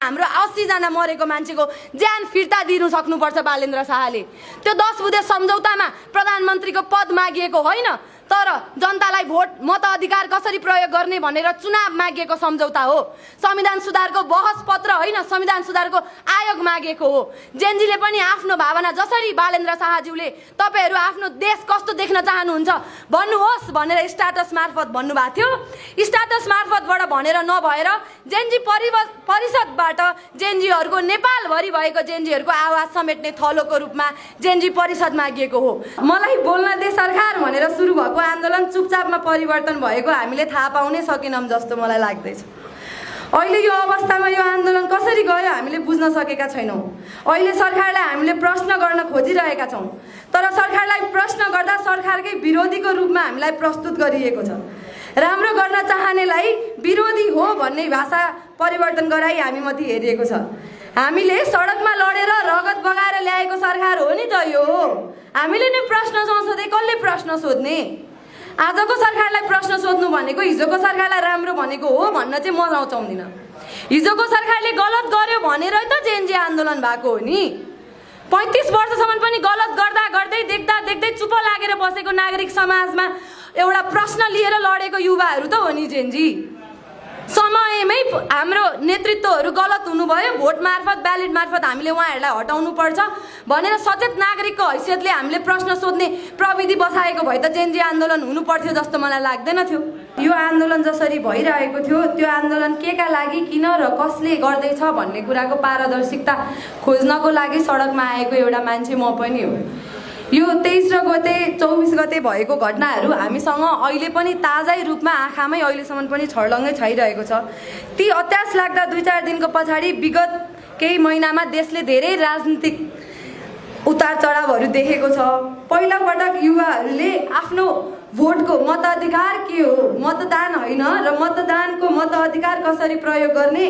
हाम्रो 80 जना मरेको मान्छेको ज्यान फिर्ता दिनु सक्नुपर्छ बालेन्द्र शाहले। त्यो 10 बुँदे सम्झौतामा प्रधानमन्त्रीको पद मागिएको होइन, तर जनतालाई भोट मताधिकार कसरी प्रयोग गर्ने भनेर चुनाव मागिएको सम्झौता हो। संविधान सुधारको बहस पत्र होइन, संविधान सुधारको आयोग मागेको हो। जेनजीले पनि आफ्नो भावना जसरी बालेन्द्र शाहज्यूले तपाईहरु आफ्नो देश कस्तो देख्न चाहनुहुन्छ भन्नुहोस् भनेर स्ट्याटस मार्फत भन्नुभएको थियो। स्ट्याटस मार्फतबाट भनेर नभएर जेनजी परिषदबाट जेनजीहरुको नेपालभरि भएको जेनजीहरुको आवाज समेट्ने थलोको रूपमा जेनजी परिषद मागिएको हो। मलाई बोल्न दे सरकार भनेर सुरु भएको आन्दोलन चुपचापमा परिवर्तन भएको हामीले थाहा पाउनै सकेनौं जस्तो मलाई लाग्दैछ। अहिले यो अवस्थामा यो आन्दोलन कसरी गयो हामीले बुझ्न सकेका छैनौं। अहिले सरकारलाई हामीले प्रश्न गर्न खोजिरहेका छौं, तर सरकारलाई प्रश्न गर्दा सरकारकै विरोधीको रूपमा हामीलाई प्रस्तुत गरिएको छ। राम्रो गर्न चाहनेलाई विरोधी हो भन्ने भाषा परिवर्तन गराई हामी मध्ये हेरिएको छ। हामीले सडकमा लडेर रगत बगाएर ल्याएको सरकार हो नि त यो। हामीले नै प्रश्न नसोधे कसले प्रश्न सोध्ने? आजको सरकारलाई प्रश्न सोध्नु भनेको हिजोको सरकारलाई राम्रो भनेको हो भन्न चाहिँ म नचाउँदिन। हिजोको सरकारले गलत गर्यो भनेर त जेनजी आन्दोलन भएको हो नि। 35 वर्षसम्म पनि गलत गर्दा गर्दै देख्दा देख्दै चुप लागेर बसेको नागरिक समाजमा एउटा प्रश्न लिएर लडेको युवाहरू त हो नि जेनजी। समयमै हाम्रो नेतृत्वहरू गलत हुनुभयो, भोट मार्फत ब्यालेट मार्फत हामीले उहाँहरूलाई हटाउनु पर्छ भनेर सचेत नागरिकको हैसियतले हामीले प्रश्न सोध्ने प्रविधि बसाएको भए त जेनजी आन्दोलन हुनु पर्थ्यो जस्तो मलाई लाग्दैन थियो। यो आन्दोलन जसरी भइरहेको थियो त्यो आन्दोलन केका लागि किन र कसले गर्दैछ भन्ने कुराको पारदर्शिता खोज्नको लागि सडकमा आएको एउटा मान्छे म पनि हो। यो 23 गते 24 गते भएको घटनाहरू हामीसँग अहिले पनि ताजै रूपमा आँखामै अहिलेसम्म पनि छर्लङ्गै छाइरहेको छ। ती अत्यास लाग्दा 2-4 दिनको पछाडि विगत केही महिनामा देशले धेरै राजनीतिक उतार चढावहरू देखेको छ। पहिलो पटक युवाहरूले आफ्नो भोटको मताधिकार के हो, मतदान होइन र मतदानको मताधिकार कसरी प्रयोग गर्ने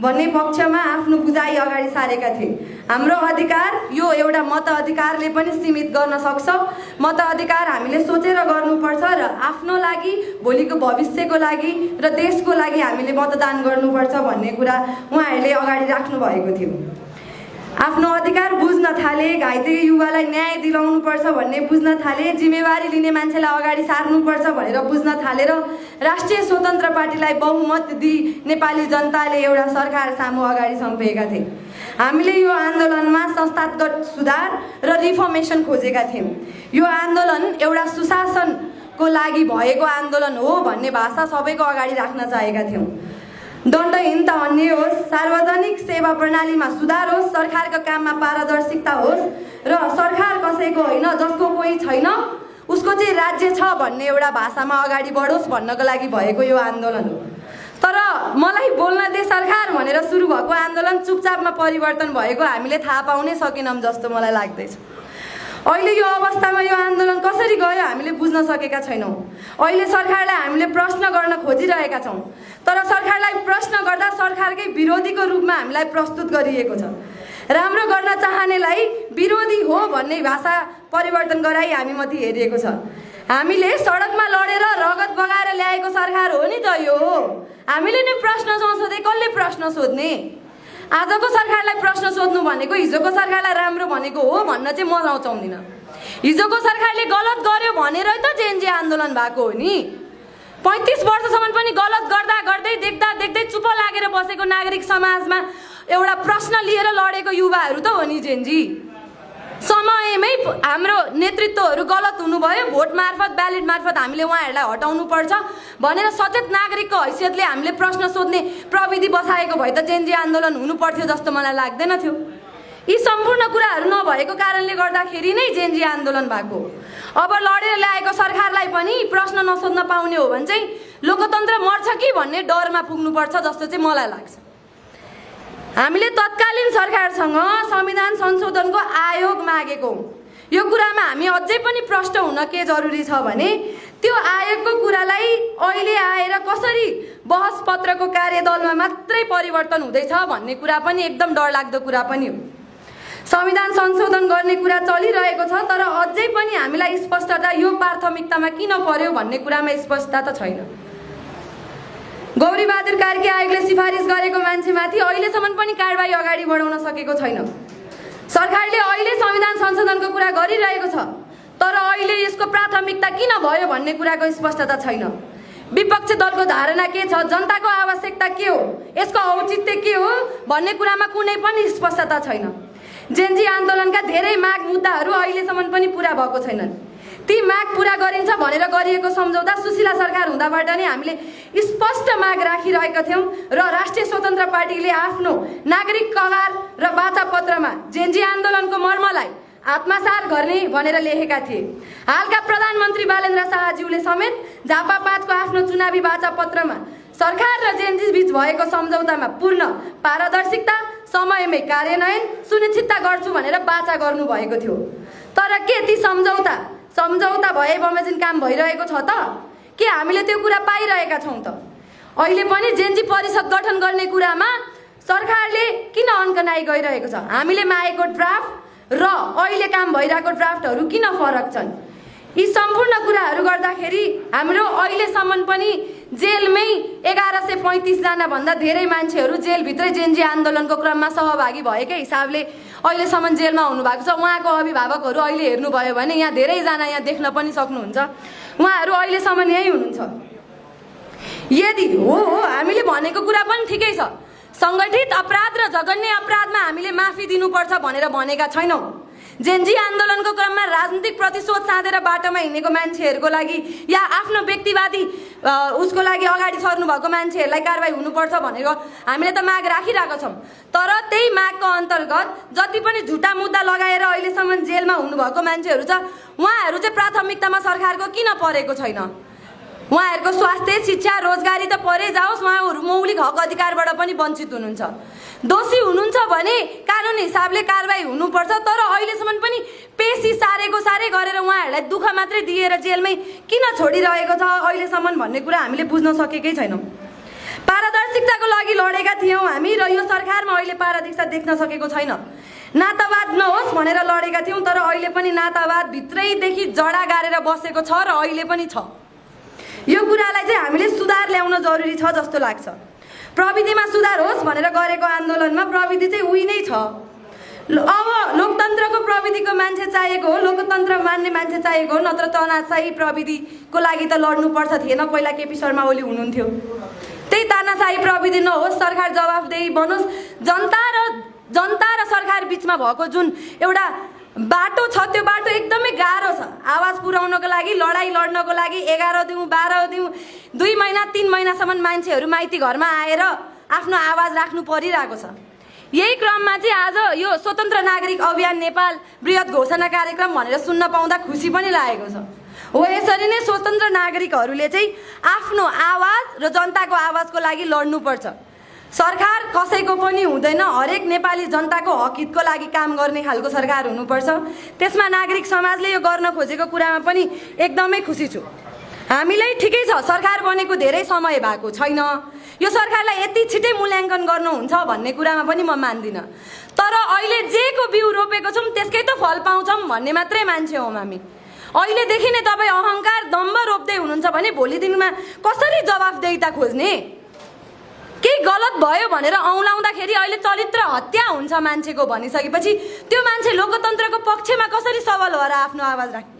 भन्ने पक्षमा आफ्नो बुझाइ अगाडि सारेका थिए। हाम्रो अधिकार यो एउटा मताधिकारले पनि सीमित गर्न सक्छ। मताधिकार हामीले सोचेर गर्नुपर्छ र आफ्नो लागि, भोलिको भविष्यको लागि र देशको लागि हामीले मतदान गर्नुपर्छ भन्ने कुरा उहाँहरूले अगाडि राख्नु भएको थियो। आफ्नो अधिकार बुझ्न थाले, घाइते युवालाई न्याय दिलाउनुपर्छ भन्ने बुझ्न थाले, जिम्मेवारी लिने मान्छेलाई अगाडि सार्नुपर्छ भनेर बुझ्न थालेर राष्ट्रिय स्वतन्त्र पार्टीलाई बहुमत दिई नेपाली जनताले एउटा सरकार सामु अगाडि सम्पेका थिए। हामीले यो आन्दोलनमा संस्थागत सुधार र रिफर्मेसन खोजेका थियौं। यो आन्दोलन एउटा सुशासनको लागि भएको आन्दोलन हो भन्ने भाषा सबैको अगाडि राख्न चाहेका थियौं। दण्डहीनता अन्य होस्, सार्वजनिक सेवा प्रणालीमा सुधार होस्, सरकारको काममा पारदर्शिता होस् र सरकार कसैको होइन जसको कोही छैन उसको चाहिँ राज्य छ भन्ने एउटा भाषामा अगाडि बढोस् भन्नको लागि भएको यो आन्दोलन हो। तर मलाई बोल्न दे सरकार भनेर सुरु भएको आन्दोलन चुपचापमा परिवर्तन भएको हामीले थाहा पाउनै सकेनौं जस्तो मलाई लाग्दैछ। अहिले यो अवस्थामा यो आन्दोलन कसरी गयो हामीले बुझ्न सकेका छैनौं। अहिले सरकारलाई हामीले प्रश्न गर्न खोजिरहेका छौं, तर सरकारलाई प्रश्न गर्दा सरकारकै विरोधीको रूपमा हामीलाई प्रस्तुत गरिएको छ। राम्रो गर्न चाहनेलाई विरोधी हो भन्ने भाषा परिवर्तन गराई हामी मध्ये हेरिएको छ। हामीले सडकमा लडेर रगत बगाएर ल्याएको सरकार हो नि त यो। हामीले नै प्रश्न नसोधे कसले प्रश्न सोध्ने? आजको सरकारलाई प्रश्न सोध्नु भनेको हिजोको सरकारलाई राम्रो भनेको हो भन्न चाहिँ म नचाउँदिन। हिजोको सरकारले गलत गर्यो भनेर त जेनजी आन्दोलन भएको हो नि। 35 वर्षसम्म पनि गलत गर्दा गर्दै देख्दा देख्दै चुप लागेर बसेको नागरिक समाजमा एउटा प्रश्न लिएर लडेको युवाहरू त हो नि जेनजी। समयमै हाम्रो नेतृत्वहरू गलत हुनुभयो, भोट मार्फत ब्यालेट मार्फत हामीले उहाँहरूलाई हटाउनु पर्छ भनेर सचेत नागरिकको हैसियतले हामीले प्रश्न सोध्ने प्रविधि बसाएको भए त जेनजी आन्दोलन हुनु पर्थ्यो जस्तो मलाई लाग्दैन थियो। यी सम्पूर्ण कुराहरू नभएको कारणले गर्दाखेरि नै जेनजी आन्दोलन भएको। अब लडेर ल्याएको सरकारलाई पनि प्रश्न नसोध्न पाउने हो भने चाहिँ लोकतन्त्र मर्छ कि भन्ने डरमा पुग्नुपर्छ जस्तो चाहिँ मलाई लाग्छ। हामीले तत्कालीन सरकारसँग संविधान संशोधनको आयोग मागेको। यो कुरामा हामी अझै पनि प्रश्न हुन के जरुरी छ भने त्यो आयोगको कुरालाई अहिले आएर कसरी बहस पत्रको कार्यदलमा मात्रै परिवर्तन हुँदैछ भन्ने कुरा पनि एकदम डरलाग्दो कुरा पनि हो। संविधान संशोधन गर्ने कुरा चलिरहेको छ, तर अझै पनि हामीलाई स्पष्टता यो प्राथमिकतामा किन पर्यो भन्ने कुरामा स्पष्टता त छैन। गौरीबहादुर कार्की आयोगले सिफारिस गरेको मान्छेमाथि अहिलेसम्म पनि कारबाही अगाडि बढाउन सकेको छैन। सरकारले अहिले संविधान संशोधनको कुरा गरिरहेको छ, तर अहिले यसको प्राथमिकता किन भयो भन्ने कुराको स्पष्टता छैन। विपक्षी दलको धारणा के छ, जनताको आवश्यकता के हो, यसको औचित्य के हो भन्ने कुरामा कुनै पनि स्पष्टता छैन। जेनजी आन्दोलनका धेरै माग मुद्दाहरू अहिलेसम्म पनि पुरा भएको छैनन्। ती माग पुरा गरिन्छ भनेर गरिएको सम्झौता सुशीला सरकार हुँदाबाट नै हामीले स्पष्ट माग राखिरहेका थियौँ र राष्ट्रिय स्वतन्त्र पार्टीले आफ्नो नागरिक करार र वाचापत्रमा जेनजी आन्दोलनको मर्मलाई आत्मसात गर्ने भनेर लेखेका थिए। हालका प्रधानमन्त्री बालेन्द्र शाहज्यूले समेत झापा 5 को आफ्नो चुनावी वाचापत्रमा सरकार र जेनजी बीच भएको सम्झौतामा पूर्ण पारदर्शिता, समयमै कार्यान्वयन सुनिश्चितता गर्छु भनेर वाचा गर्नुभएको थियो। तर के ती सम्झौता भए बमोजिम काम भइरहेको छ त? के हामीले त्यो कुरा पाइरहेका छौँ त? अहिले पनि जेनजी परिषद गठन गर्ने कुरामा सरकारले किन अन्कनाइ गइरहेको छ? हामीले मागेको ड्राफ्ट र अहिले काम भइरहेको ड्राफ्टहरू किन फरक छन्? यी सम्पूर्ण कुराहरू गर्दाखेरि हाम्रो अहिलेसम्म पनि जेलमै 1135 जना भन्दा धेरै मान्छेहरू जेलभित्रै जेनजी आन्दोलनको क्रममा सहभागी भएकै हिसाबले अहिलेसम्म जेलमा हुनुभएको छ। उहाँको अभिभावकहरू अहिले हेर्नुभयो भने यहाँ धेरैजना यहाँ देख्न पनि सक्नुहुन्छ, उहाँहरू अहिलेसम्म यहीँ हुनुहुन्छ। यदि हो हामीले भनेको कुरा पनि ठिकै छ, सङ्गठित अपराध र जघन्य अपराधमा हामीले माफी दिनुपर्छ भनेर भनेका छैनौँ। जेनजी आन्दोलनको क्रममा राजनीतिक प्रतिशोध साधेर बाटोमा हिँडेको मान्छेहरूको लागि या आफ्नो व्यक्तिवादी उसको लागि अगाडि सर्नु भएको मान्छेहरूलाई कारबाही हुनुपर्छ भनेर हामीले त माग राखिरहेका छौँ। तर त्यही मागको अन्तर्गत जति पनि झुटा मुद्दा लगाएर अहिलेसम्म जेलमा हुनुभएको मान्छेहरू छ, उहाँहरू चाहिँ प्राथमिकतामा सरकारको किन परेको छैन? उहाँहरूको स्वास्थ्य, शिक्षा, रोजगारी त परे जाओस्, उहाँहरू मौलिक हक अधिकारबाट पनि वञ्चित हुनुहुन्छ। दोषी हुनुहुन्छ भने कानुनी हिसाबले कारबाही हुनुपर्छ, तर अहिलेसम्म पनि पेशी सारे गरेर उहाँहरूलाई दुःख मात्रै दिएर जेलमै किन छोडिरहेको छ अहिलेसम्म भन्ने कुरा हामीले बुझ्न सकेकै छैनौँ। पारदर्शिताको लागि लडेका थियौँ हामी र यो सरकारमा अहिले पारदर्शिता देख्न सकेको छैन। नातावाद नहोस् भनेर लडेका थियौँ, तर अहिले पनि नातावाद भित्रैदेखि जडा गारेर बसेको छ र अहिले पनि छ। यो कुरालाई चाहिँ हामीले सुधार ल्याउन जरुरी छ जस्तो लाग्छ। प्रविधिमा सुधार होस् भनेर गरेको आन्दोलनमा प्रविधि चाहिँ उही नै छ। अब लोकतन्त्रको प्रविधिको मान्छे चाहिएको हो, लोकतन्त्र मान्ने मान्छे चाहिएको हो, नत्र तानाशाही प्रविधिको लागि त लड्नुपर्छ थिएन। पहिला केपी शर्मा ओली हुनुहुन्थ्यो। त्यही तानाशाही प्रविधि नहोस्, सरकार जवाफदेही बनोस्। जनता र सरकार बिचमा भएको जुन एउटा बाटो छ, त्यो बाटो एकदमै गाह्रो छ। आवाज पुर्याउनको लागि, लडाइँ लड्नको लागि 11 दिउँ 12 दिउँ 2 महिना 3 महिनासम्म मान्छेहरू माइती घरमा आएर आफ्नो आवाज राख्नु परिरहेको छ। यही क्रममा चाहिँ आज यो स्वतन्त्र नागरिक अभियान नेपाल बृहत घोषणा कार्यक्रम भनेर सुन्न पाउँदा खुसी पनि लागेको छ। हो, यसरी नै स्वतन्त्र नागरिकहरूले चाहिँ आफ्नो आवाज र जनताको आवाजको लागि लड्नुपर्छ। सरकार कसैको पनि हुँदैन, हरेक नेपाली जनताको हक हितको लागि काम गर्ने खालको सरकार हुनुपर्छ। त्यसमा नागरिक समाजले यो गर्न खोजेको कुरामा पनि एकदमै खुसी छु। हामीलाई ठिकै छ, सरकार बनेको धेरै समय भएको छैन, यो सरकारलाई यति छिटै मूल्याङ्कन गर्नुहुन्छ भन्ने कुरामा पनि म मान्दिनँ। तर अहिले जेको बिउ रोपेको छौँ त्यसकै त फल पाउँछौँ भन्ने मात्रै मान्छे हौँ हामी। अहिलेदेखि नै तपाईँ अहङ्कार दम्ब रोप्दै हुनुहुन्छ भने भोलि दिनमा कसरी जवाफदेहिता खोज्ने? केही गलत भयो भनेर औँलाउँदाखेरि अहिले चरित्र हत्या हुन्छ मान्छेको भनिसकेपछि त्यो मान्छे लोकतन्त्रको पक्षमा कसरी सबल भएर आफ्नो आवाज राख्ने?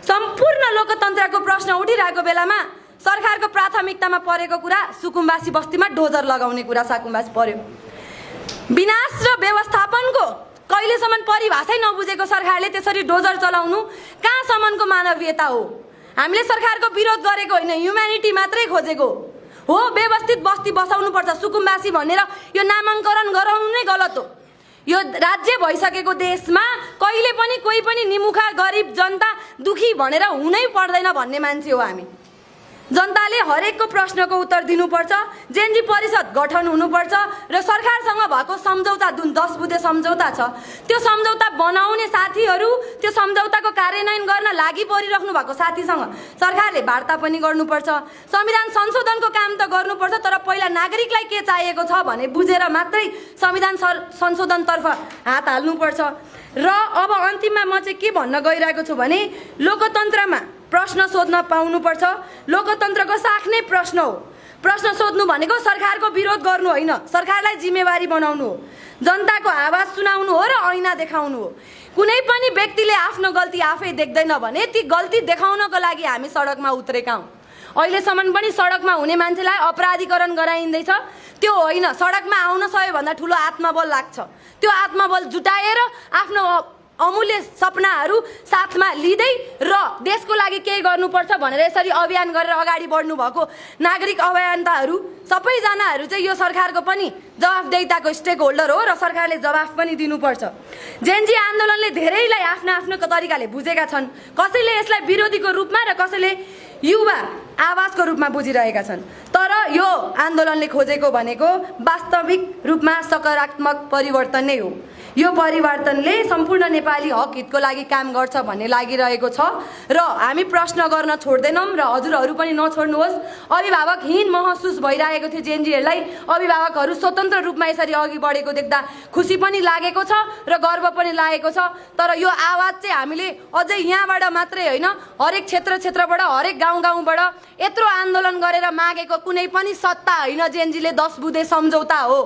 सम्पूर्ण लोकतन्त्रको प्रश्न उठिरहेको बेलामा सरकारको प्राथमिकतामा परेको कुरा सुकुम्बासी बस्तीमा डोजर लगाउने कुरा साकुम्बासी पर्यो। विनाश र व्यवस्थापनको कहिलेसम्म परिभाषै नबुझेको सरकारले त्यसरी डोजर चलाउनु कहाँसम्मको मानवीयता हो? हामीले सरकारको विरोध गरेको होइन, ह्युम्यानिटी मात्रै खोजेको हो। व्यवस्थित बस्ती बसाउनुपर्छ सुकुम्बासी भनेर यो नामाङ्करण गराउनु नै गलत हो। यो राज्य भइसकेको देशमा कहिले पनि कोही पनि निमुखा गरिब जनता दुखी भनेर हुनै पर्दैन भन्ने मान्छे हो हामी। जनताले हरेकको प्रश्नको उत्तर दिनुपर्छ। जेनजी परिषद गठन हुनुपर्छ र सरकारसँग भएको सम्झौता जुन 10 बुँदे सम्झौता छ त्यो सम्झौता बनाउने साथीहरू, त्यो सम्झौताको कार्यान्वयन गर्न लागि परिराख्नु भएको साथीसँग सरकारले वार्ता पनि गर्नुपर्छ। संविधान संशोधनको काम त गर्नुपर्छ, तर पहिला नागरिकलाई के चाहिएको छ भने बुझेर मात्रै संविधान संशोधनतर्फ हात हाल्नुपर्छ। र अब अन्तिममा म चाहिँ के भन्न गइरहेको छु भने लोकतन्त्रमा प्रश्न सोध्न पाउनुपर्छ। लोकतन्त्रको साख नै प्रश्न हो। प्रश्न सोध्नु भनेको सरकारको विरोध गर्नु होइन, सरकारलाई जिम्मेवारी बनाउनु हो, जनताको आवाज सुनाउनु हो र ऐना देखाउनु हो। कुनै पनि व्यक्तिले आफ्नो गल्ती आफै देख्दैन भने ती गल्ती देखाउनको लागि हामी सडकमा उत्रेका हौँ। अहिलेसम्म पनि सडकमा हुने मान्छेलाई अपराधीकरण गराइँदैछ। त्यो होइन, सडकमा आउन सबैभन्दा ठुलो आत्मबल लाग्छ। त्यो आत्मबल जुटाएर आफ्नो अमूल्य सपनाहरू साथमा लिँदै र देशको लागि केही गर्नुपर्छ भनेर यसरी अभियान गरेर अगाडि बढ्नु भएको नागरिक अभियन्ताहरू सबैजनाहरू चाहिँ यो सरकारको पनि जवाफदेहिताको स्टेक होल्डर हो र सरकारले जवाफ पनि दिनुपर्छ। जेनजी आन्दोलनले धेरैलाई आफ्नो आफ्नो तरिकाले बुझेका छन्। कसैले यसलाई विरोधीको रूपमा र कसैले युवा आवाजको रूपमा बुझिरहेका छन्। तर यो आन्दोलनले खोजेको भनेको वास्तविक रूपमा सकारात्मक परिवर्तन नै हो। यो परिवर्तनले सम्पूर्ण नेपाली हक हितको लागि काम गर्छ भन्ने लागिरहेको छ र हामी प्रश्न गर्न छोड्दैनौँ र हजुरहरू पनि नछोड्नुहोस्। अभिभावकहीन महसुस भइरहेको थियो जेनजीहरूलाई। अभिभावकहरू स्वतन्त्र रूपमा यसरी अघि बढेको देख्दा खुसी पनि लागेको छ र गर्व पनि लागेको छ। तर यो आवाज चाहिँ हामीले अझै यहाँबाट मात्रै होइन, हरेक क्षेत्रबाट हरेक गाउँबाट यत्रो आन्दोलन गरेर मागेको कुनै पनि सत्ता होइन। जेनजीले 10 बुँदे सम्झौता हो,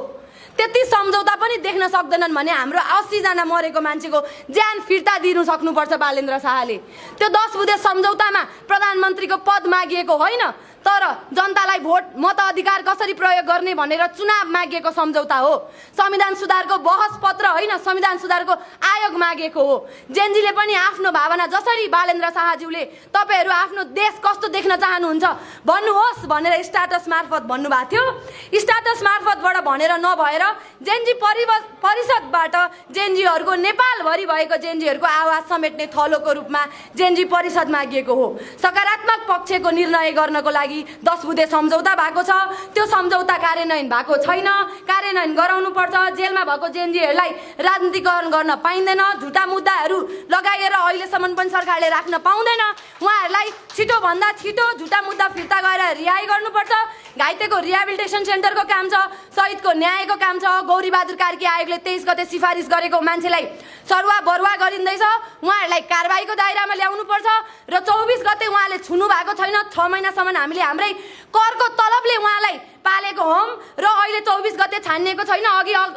त्यति सम्झौता पनि देख्न सक्दैनन् भने हाम्रो 80 जना मरेको मान्छेको ज्यान फिर्ता दिनु सक्नुपर्छ बालेन्द्र शाहले। त्यो 10 बुँदे सम्झौतामा प्रधानमन्त्रीको पद मागिएको होइन, तर जनतालाई मताधिकार कसरी प्रयोग गर्ने भनेर चुनाव मागिएको सम्झौता हो। संविधान सुधारको बहस पत्र होइन, संविधान सुधारको आयोग मागेको हो। जेनजीले पनि आफ्नो भावना जसरी बालेन्द्र शाहज्यूले तपाईहरू आफ्नो देश कस्तो देख्न चाहनुहुन्छ भन्नुहोस् भनेर स्ट्याटस मार्फत भन्नुभएको थियो। स्ट्याटस मार्फतबाट भनेर नभएर जेनजी परिषदबाट जेनजीहरूको नेपालभरि भएको जेनजीहरूको आवाज समेट्ने थलोको रूपमा जेनजी परिषद मागिएको हो। सकारात्मक पक्षको निर्णय गर्नको लागि 10 बुँदे सम्झौता भएको छ। त्यो सम्झौता कार्यान्वयन भएको छैन। कार्यान्वयन गराउनुपर्छ। जेलमा भएको जेनजीहरूलाई राजनीतिकरण गर्न पाइँदैन। झुटा मुद्दाहरू लगाएर अहिलेसम्म पनि सरकारले राख्न पाउँदैन। उहाँहरूलाई छिटोभन्दा छिटो झुटा मुद्दा फिर्ता गरेर रिहाई गर्नुपर्छ। घाइतेको रिहेबिलिटेसन सेन्टरको काम छ, शहीदको न्यायको काम छ। गौरीबहादुर कार्की आयोगले 23 गते सिफारिस गरेको मान्छेलाई सरुवा बरुवा गरिँदैछ, उहाँहरूलाई कारबाहीको दायरामा ल्याउनुपर्छ। र 24 गते उहाँले छुनु भएको छैन। 6 महिनासम्म हामीले हाम्रै करको तलबले उहाँलाई पालेको हौँ र अहिले 24 गते छानिएको छैन।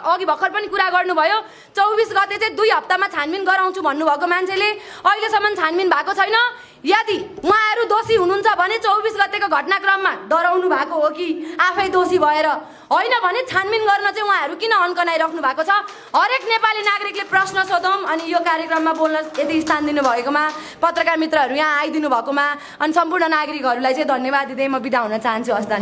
अघि भर्खर पनि कुरा गर्नुभयो, 24 गते चाहिँ 2 हप्तामा छानबिन गराउँछु भन्नुभएको मान्छेले अहिलेसम्म छानबिन भएको छैन। यदि उहाँहरू दोषी हुनुहुन्छ भने 24 गतेको घटनाक्रममा डराउनु भएको हो कि आफै दोषी भएर होइन भने छानबिन गर्न चाहिँ उहाँहरू किन अन्कनाइराख्नु भएको छ? हरेक नेपाली नागरिकले प्रश्न सोधौँ। अनि यो कार्यक्रममा बोल्न यति स्थान दिनुभएकोमा, पत्रकार मित्रहरू यहाँ आइदिनु भएकोमा अनि सम्पूर्ण नागरिकहरूलाई चाहिँ धन्यवाद दिँदै म बिदा हुन चाहन्छु। हस्।